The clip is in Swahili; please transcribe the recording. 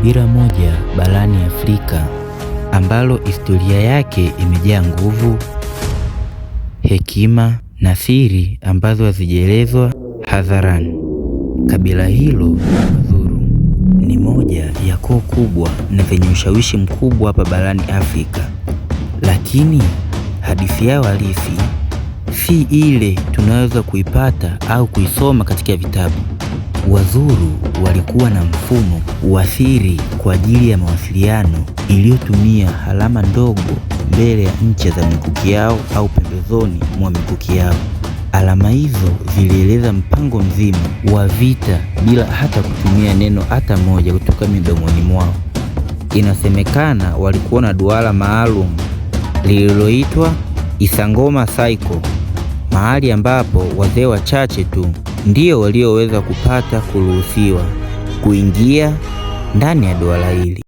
Kabila moja barani Afrika ambalo historia yake imejaa nguvu, hekima na siri ambazo hazijaelezwa hadharani. Kabila hilo Wazulu ni moja ya koo kubwa na zenye ushawishi mkubwa hapa barani Afrika, lakini hadithi yao halisi si ile tunaweza kuipata au kuisoma katika vitabu. Wazulu walikuwa na mfumo wa siri kwa ajili ya mawasiliano iliyotumia alama ndogo mbele ya ncha za mikuki yao au pembezoni mwa mikuki yao. Alama hizo zilieleza mpango mzima wa vita bila hata kutumia neno hata moja kutoka midomoni mwao. Inasemekana walikuwa na duara maalum lililoitwa Isangoma Cycle, mahali ambapo wazee wachache tu ndio walioweza kupata kuruhusiwa kuingia ndani ya duara hili.